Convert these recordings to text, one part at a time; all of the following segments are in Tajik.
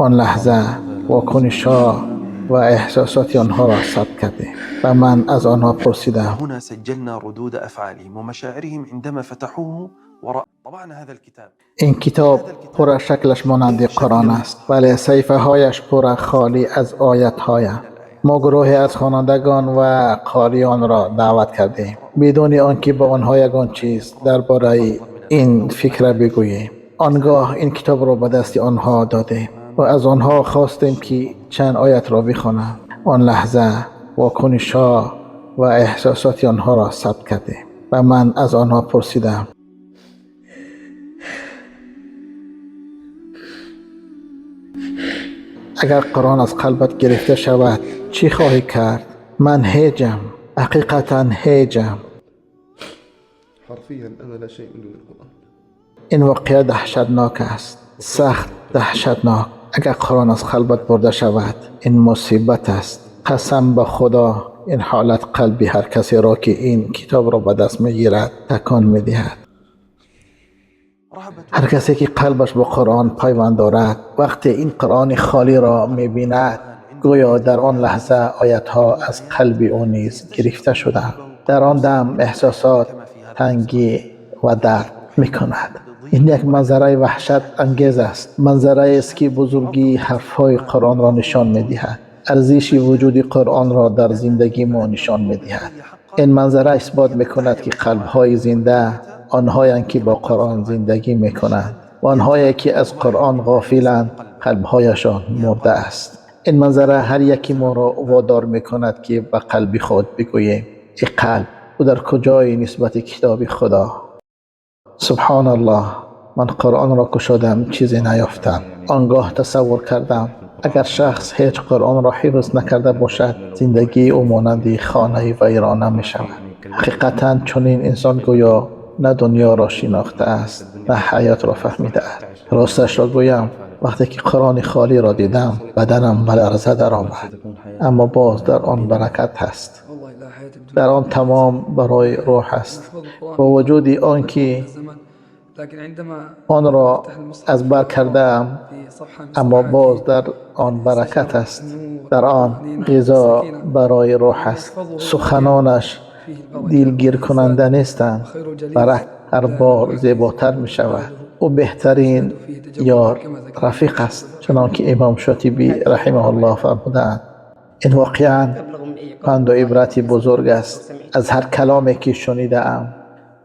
Он лаҳза вокунишҳо ва эҳсосоти онҳоро сабт кардем ва ман аз онҳо пурсидам. هنا سجلنا ردود أفعالهم ومشاعرهم عندما فتحوه طبعنا هذا الكتاب. Ин китоб пурра шаклаш монанди Қуръон аст, вале саҳифаҳояш пурра холӣ аз оятҳоянд. Мо гурӯҳе аз хонандагон ва қориёнро даъват кардем, бидуни он ки ба онҳо ягон чиз дар бораи ин фикра бигӯем. Он гоҳ ин китобро ба дасти онҳо додем ва аз онҳо хостем, ки чанд оятро бихонанд. Он лаҳза вокунишҳо ва эҳсосоти онҳоро сабт кардем ва ман аз онҳо пурсидам. Агар Қуръон аз қалбат гирифта шавад, чӣ хоҳӣ кард? Ман ҳеҷам, ҳақиқатан ҳеҷам. حرفيا أنا لا شيء من دون القرآن. Ин воқеа даҳшатнок аст, сахт даҳшатнок. Агар Қуръон аз қалбат бурда шавад, ин мусибат аст. Қасам ба Худо, ин ҳолат қалби ҳар касеро, ки ин китобро ба даст мегирад, такон медиҳад. رهبة Ҳар касе ки қалбаш бо Қуръон пайванд дорад, вақте ин Қуръони холиро мебинад, гӯё дар он лаҳза оятҳо аз қалби ӯ низ гирифта шуданд. Дар он дам эҳсосот тангӣ ва дард мекунад. Ин як манзараи ваҳшат ангез аст, манзараест, ки бузургии ҳарфҳои Қуръонро нишон медиҳад, арзиши вуҷуди Қуръонро дар зиндагии мо нишон медиҳад. Ин манзара исбот мекунад, ки қалбҳои зинда онҳоянд, ки бо Қуръон зиндагӣ мекунанд, ва онҳое ки аз Қуръон ғофиланд, қалбҳояшон мурда аст. Ин манзара ҳар яки моро водор мекунад, ки ба қалби худ бигӯем: эй қалб, ту дар куҷои нисбати китоби Худо? Субҳон Аллоҳ, ман Қуръонро кушодам, чизе наёфтам. Он гоҳ тасаввур кардам, агар шахс ҳеҷ Қуръонро ҳифз накарда бошад, зиндагии ӯ монанди хонаи вайрона мешавад. Ҳақиқатан чунин инсон гӯё на дунёро шинохтааст, на ҳаётро фаҳмидааст. Росташро гӯям, вақте ки Қуръони холиро дидам, баданам ба ларза даромад, аммо боз дар он баракат ҳаст. والله لا حياة بدون Дар он тамом барои рӯҳ аст. نحفظ القرآن Бо вуҷуди он ки الزمن لكن عندما онро نفتح المصحف аз бар кардаам, في صفحة من аммо боз صفحاته дар он баракат аст, дар он ғизо барои рӯҳ аст. Суханонаш فيه البركة. дилгиркунанда нестанд, وخير جليس барак ҳар бор зеботар мешавад. Ӯ беҳтарин فيه تجودا ёр كما ذكر. рафиқ аст, чунон ки имом Шотибӣ раҳимаҳуллоҳ фармудаанд. Ин воқеан أبلغ من أي قول панду ибрати бузург аст. سمعت. Аз ҳар каломе ки шунидаам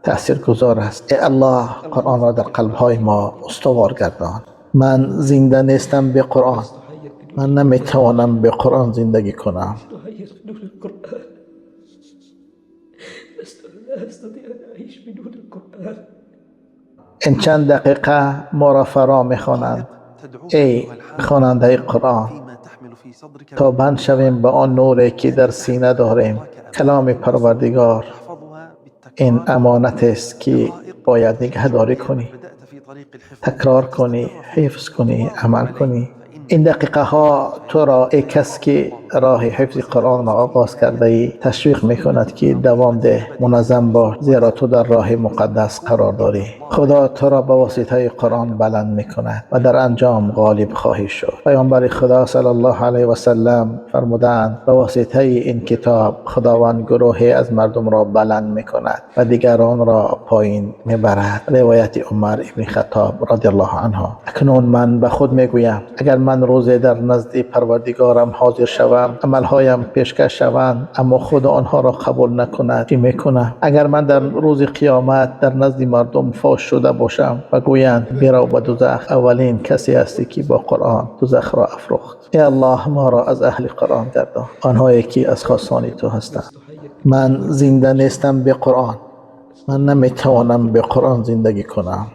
таъсиргузор аст. Э Аллоҳ, Қуръонро дар қалбҳои мо устувор гардон. Ман зинда нестам бе Қуръон. Ман наметавонам бе Қуръон зиндагӣ кунам. لست حيا بدون القرآن، لست لا أستطيع أن أعيش بدون القرآن. Ин чанд дақиқа моро фаро мехонанд: تدعوك эй أيها الحامل хонандаи Қуръон, فيما تحمل في صدرك то банд шавем ба он нуре, ки дар сина дорем. Каломи Парвардигор تحفظها ин بالتكرار амонатест, ки бояд нигаҳдорӣ кунӣ, بدأت في طريق الحفظ такрор кунӣ, ҳифз кунӣ, амал кунӣ. Ин дақиқаҳо туро, эй кас ки роҳи ҳифзи Қуръонро оғоз кардаӣ, ташвиқ мекунад, ки давом деҳ, муназзам бош, зеро ту дар роҳи муқаддас қарор дорӣ. Худо туро ба воситаи Қуръон баланд мекунад ва дар анҷом ғолиб хоҳӣ шуд. Паёмбари Худо саллаллоҳу алайҳи васаллам фармудаанд: ба воситаи ин китоб Худованд гурӯҳе аз мардумро баланд мекунад ва дигаронро поин мебарад. Ривояти Умар ибни Хаттоб радиаллоҳу анҳу. Акнун ман ба худ мегӯям: агар ман рӯзе дар назди Парвардигорам ҳозир шавам, амалҳоям пешкаш шаванд, аммо Худо онҳоро қабул накунад, чӣ мекунам? Агар ман дар рӯзи қиёмат дар назди мардум фош шуда бошам ва гӯянд: бирав ба дузах, аввалин касе ҳастӣ, ки бо Қуръон дузахро афрӯхт. Э Аллоҳ, моро аз аҳли Қуръон гардон, онҳое ки аз хосони ту ҳастанд. Ман зинда нестам бе Қуръон. Ман наметавонам бе Қуръон зиндагӣ кунам.